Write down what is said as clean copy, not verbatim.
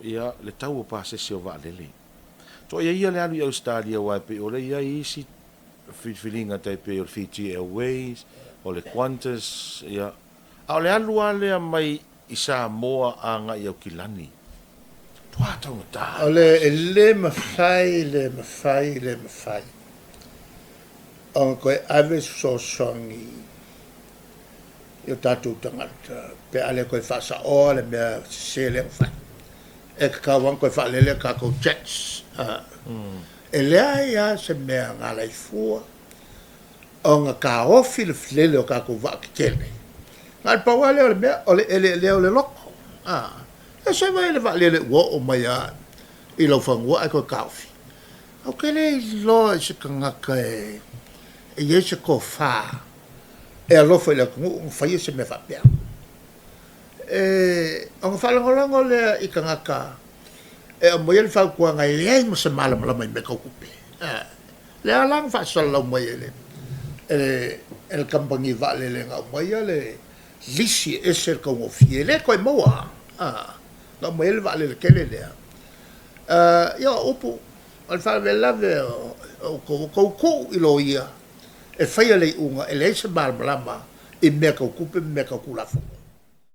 Ia, le tau o pasese o vaalele. Toa ia le alu i Ausetalia aua e pei o lea e i ai isi filifiliga tai pei o le Fiji Airways, o le Qantas, ia. A o le alu lava lea mai i Samoa agai i Aukilani, matua taugata O le le e pasese. le mafai, le mafai, le mafai ona toe ave se fesoasoani i o tatou tagata pe a le toe faasaoa le mea sese lea na fai. E tatau lava ona toe faalele a tatou jets. E leai lava se mea na ala ai fua ona taofi le lele o tatou vaa tetele. Na o le pau lava lea o le mea, o le eleelea o le loto. Ia se i vaai i le vaalele ua oo mai lava i laufanua ae toe taofi. Ou te le iloa i se tagata e i ai se tofa e alofa i le atunuu ona faia se mea faapea. E, ona faalagolago lea i tagata e aumaia le fautuaga e leai ma se malamalama i mea tau tupe. Lea la na faasalalau mai e le e le kamupani vaalele na aumaia le lisi e ese le taugofie, e le toe maua lava, na aumai ai le vaalele tele lea. Ia o upu, o le faalavelave o outou, ua outou tuu i loia e faia le iuga e leai se malamalama i mea tau tupe ma mea tau Tulafono.